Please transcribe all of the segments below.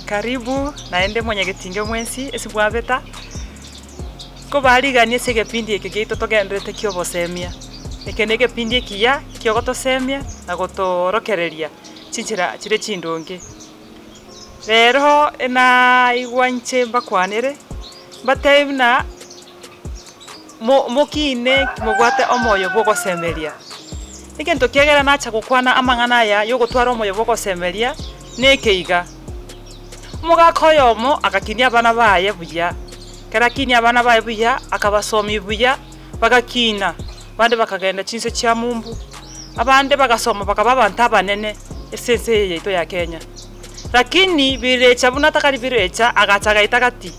Karibu naende mwanyagetinge mwensi ase bwabeta, nkobariganie ase egepindi eke giaito togendererete kia obosemia. Eke na egepindi ekiya kiogotosemia na gotoorokereria chinchera chire chindonge. Rero enaigwa inche mbakwanere, mbatebie buna mo mokine mobwate omoyo bwa ogosemeria. Egento kiagera nacha gokwana amang'ana aya ya ogotwara omoyo bwa ogosemeria, neke iga, omogaka oyomo agakinia abana baye buya, ekero akinia abana baye buya, akabasomia buya, bagakina, abande bakagenda chinse chia mumbu, abande bagasoma bakaba abanto abanene ase ense eye yaito ya Kenya. Lakini birecha buna atakari birecha, agacha agaeta gati.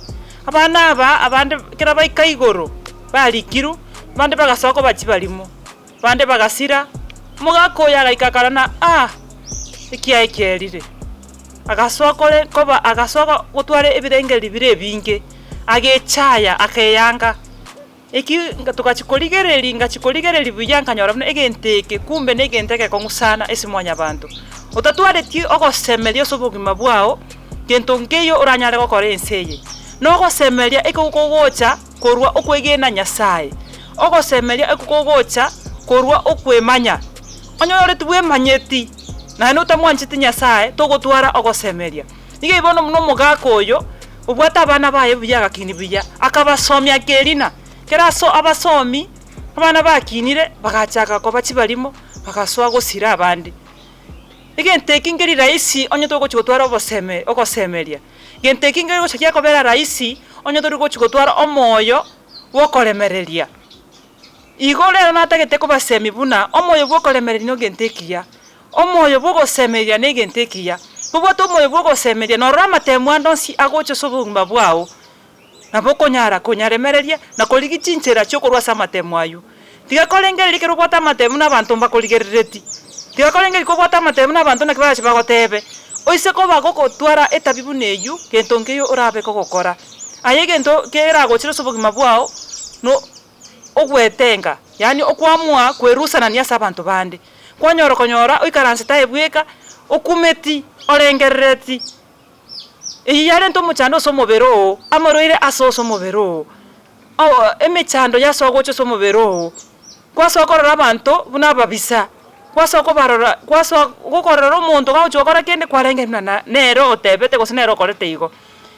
Abana aba abande ekero baika igoro, barikirwe, abande bagasoa koba chibarimo, abande bagasira, omogaka oyo agaika akarora ng'a ah, ekiaye kiaerire. Agasoa kore koba agasoa gotwara ebirengererio bire ebinge, agechaya akeyanga. Eki togachia korigereria ngachia korigereria buya nkanyora buna egento eke kumbe na egento egekong'u sana ase mwanyabanto. Otatwareti ogosemeria ase obogima bwao, gento nkeiyo oranyare gokora ense eye. Na ogosemeria eko kogocha korwa okwegena Nyasaye, ogosemeria eko kogocha korwa okwemanya. Onye ore tibwemanyeti, naende otamwancheti Nyasaye, togotwara ogosemeria. Nigo bono buna omogaka oyo. Obwate abana baye buya agakinia buya, akabasomia akerina. Ekero aso abasomi, abana bakinire, bagachaka koba chibarimo, bagasoa gosira abande. Egento eki nkeri rahisi onye togochia gotwara oboseme ogosemeria, gento eki nkeri gocha giakobera rahisi onye tori gochia gotwara omoyo bwokoremereria. Igo rero natagete kobasemia buna omoyo bwokoremereria nogento ekiya, Omoyo bw'ogosemeria negento ekiya. Kobwate omoyo bw'ogosemeria norora amatemo ande onsi agocha ase obogima bwao, nabo okonyara konyaremereria na korigia chinchera chi'okorwa ase amatemo ayio. Tiga korengereria ekero obwate amatemo na abanto mbakorigeriretie. Tiga korengereria kobwate amatemo na abanto naki barache bagotebe. Oise koba gogotwara etabi buna eyio, gento nkeiyo orabe kogokora. Aye egento keragochere ase obogima bwao, no ogwetenga, yaani okoamua kwerusanania ase abanto bande. Kwanyora okonyora oikaransete aye bweka, okumeti, orengerereti, eyio yarenta omochando ase omobere oo, amarwaire ase ase omobere oo, emechando yasoa gocha ase omobere oo, kwasoa korora abanto buna ababisa, kwasoa kobarora kwasoa gokorora omonto gagochia gokora kende kwarenge buna na nere otebete gose nere okorete igo.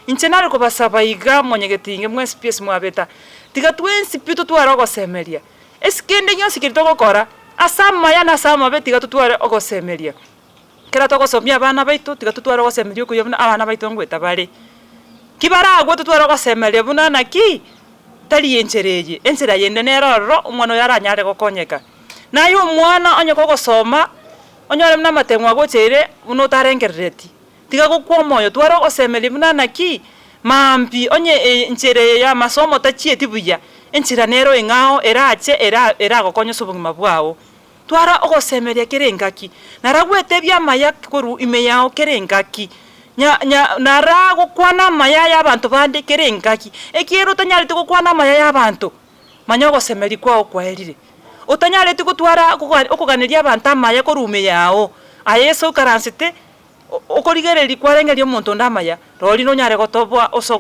Inche nare kobasaba iga mwanyagetinge mwensi pi ase mwabeta, tiga twensi pi totware ogosemeria. Ase kende gionsi keria togokora, ase amaya na ase amabe tiga totware ogosemeria. Ekero togosomia abana baito, tiga totware ogosemeria okuya buna abana baito ngoeta bare. Ki baragwe totware ogosemeria buna naki, tari enchera eye, enchera yende nere ororo omwana oyo aranyare gokonyeka. Naye omwana onye kogosoma, onyore buna amatemo agocheire buna otarengerereti. Tiga gokwa omoyo, tware ogosemeria buna naki, mambia onye enchera eye y'amasomo tachieti buya, enchera nero eng'ao erache era eragokonye ase obogima bwao. Twara ogosemeria kera engaki, nara gwetebia amaya korwa ime yao kera engaki, nya nya nara gokwana amaya ya abanto bande kera engaki, ekiagera otanyareti gokwana amaya ya abanto, manya ogosemeria kwao kwaerire. Otanyareti gotwara okoganeria abanto amaya korwa ime yao, aye ase oikaransete. Okorigereria kwarengereria omonto onde amaya, rori nonyare gotoboa ase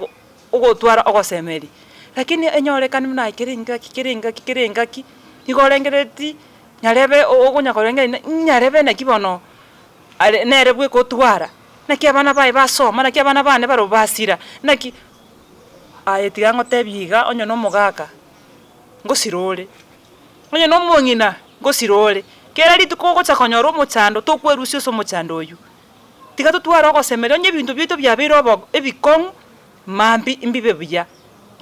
ogotwara ogosemeria. Lakini enyorekane buna aye kera engaki kera engaki kera engaki, nigo orengereretie nyarebe okonya korengereria ng'a nyarebe naki bono are nere bweka otwara, naki abana baye basoma, naki abana bane barobwo basira, naki aye tiga ngotebie iga onye na omogaka, ngosira ore. Onye nomong'ina, ngosira ore. Kera rituko ogocha konyora omochando, tokwerusia ase omochando oyio. Tiga totware ogosemeria, onye ebinto biaito biabeire obo ebikong'u, mambia mbibe buya.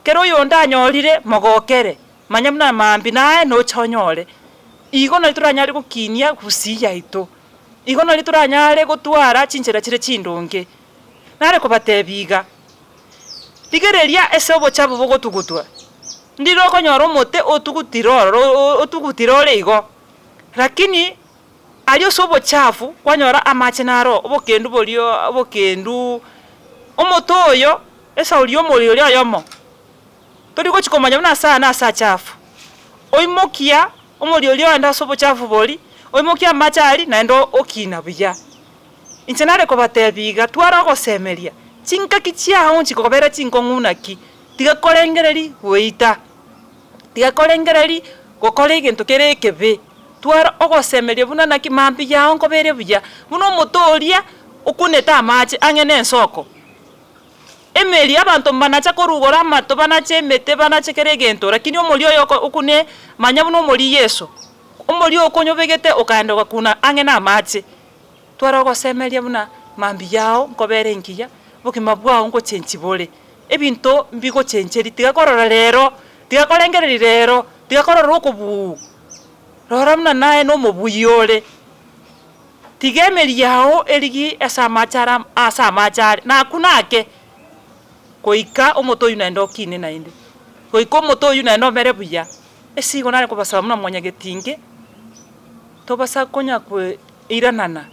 Kera oyonde anyorire, mogokere, manya buna mambia naye noche onyore. Igo nari toranyare gokinia gusii yaito, igo nari toranyare gotwara chinchera chire chindonge. Nare kobatebia iga, rigereria ase obochafu bogotugutwa. Ndire okonyora omote otugutire ororo otugutire ore igo, lakini aria ase obochafu kwanyora amache naro obokendu boria obokendu, omote oyo esauri ya omorero oria oyomo, tori gochi komanya buna ase aya nase achafu, oimokia omorero oria ogende ase obochafu boria, oimokie amache aria naende okina buya. Inche nare kobatebia iga, twara ogosemeria. Chingaki chiao nchikobera chinkong'u naki, tiga korengereria goita, tiga korengereria gokora egento kere ekebe, twara ogosemeria buna naki mambia yao nkobere buya, buna omote oria okunete amache ang'e na ensoko. Emeri, abanto mbanacha korugora amato, banache emete, banache kera egento, lakini omori oyo oko okune manya buna omori Yeso, omori okonyobegete okaenda ogakuna ang'e na amache. Tware ogosemeria buna mambia yao nkobera engiya, obogima bwao ngochenchi bore, ebinto mbigochencheri, tiga korora rero, tiga korengereria rero, tiga korora okobuu, rora buna naye nomobui ore. Tiga emeri yao erigie ase amache are ase amache are, na akwo nake, goika omote oyio naende okine naende, goika omote oyio naende omere buya. Ase igo nare kobasaba buna mwanyagetinge, tobasa konya koiranana,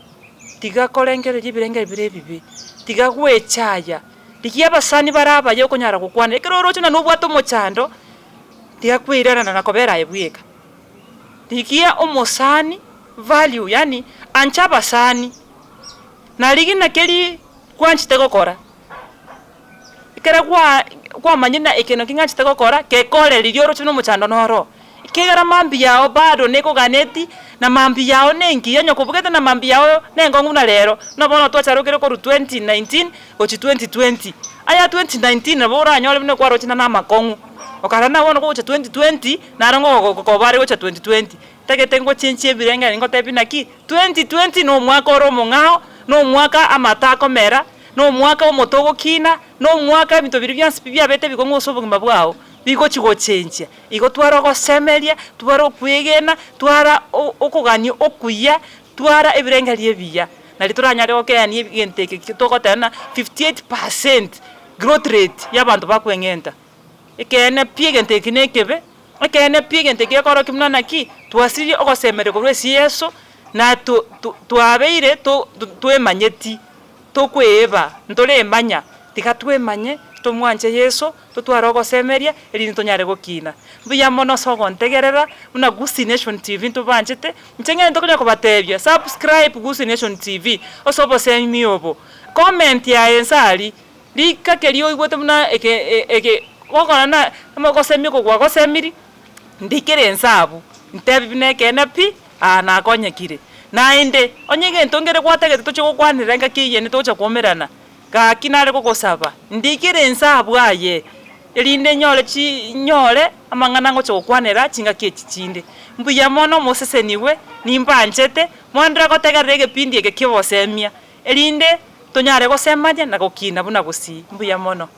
tiga korengereria ebirengererio bire ebibe, tiga gwechaya, rigia abasani bare abaye okonyara gokwana, ekero oroche buna nobwate omochando, tiga koiranana na kobera aye bweka. Rigia omosani, value, yaani ancha abasani, na rigina keri gwanchete gokora, ekero gwa kwamanyire ng'a eke naki ng'anchete gokora, gekore riria oroche na omochando noro. Ekiagera mambia yao bado nekoganeti, na mambia yao na engiya onye kobugete na mambia yao na enkong'u buna rero, buna bono twacharokire korwa 2019 gochia 2020. Aya 2019 nabo oranyore buna kwaroche na namakong'u, okarora buna bono kogocha 2020, naro ngogokoba are gocha 2020. Ntagete ngochenchie ebirengererio ngotebie naki, 2020 na omwaka ore omong'ao, na omwaka amato akomera, na omwaka omote ogokina, na omwaka ebinto biria bionsi pi biabete ebikong'u ase obogima bwao, bigochi gochenchia. Igo tware ogosemeria, tware okwegena, twara okogania okuya, twara ebirengererio ebiya, nari toranyare gokeania egento eke togoteba ng'a 58% growth rate ya abanto bakweng'enta. Ekeene pi egento eke nekebe, ekeene pi egento eke gekorokia buna naki, twasiririe ogosemeria korwa ase Yeso, na to to twabeire to twemanyeti, tokweyeba, ntoremanya, tiga twemanye, tomwanche Yeso, totware ogosemeria, erinde tonyare gokina. Mbuya mono ase ogontegerera, buna Gusii Nation TV ntobanchete, inche ng'ende tokonya kobatebia, subscribe Gusii Nation TV, ase obosemi obo, comment yaye inse aria, Rika keria oigwete buna eke eke gokora na ogosemia oko gwagosemiri, ndikere ense abwo, ntebi buna ekeene pi, aa nakonyekire. Naende, onye egento nkere gwatagete toche gokwanera engaki eyende togocha koumerana, gaki nare gogosaba, ndikere ense abwo aye, erinde nyore chi nyore amang'ana ngocha gokwanera chingaki echi chinde. Mbuya mono mosesenigwe, nimbanchete, mwanderere gotegerera egepindi eke kia obosemia, erinde tonyare gosemania na gokina buna gusii. Mbuya mono.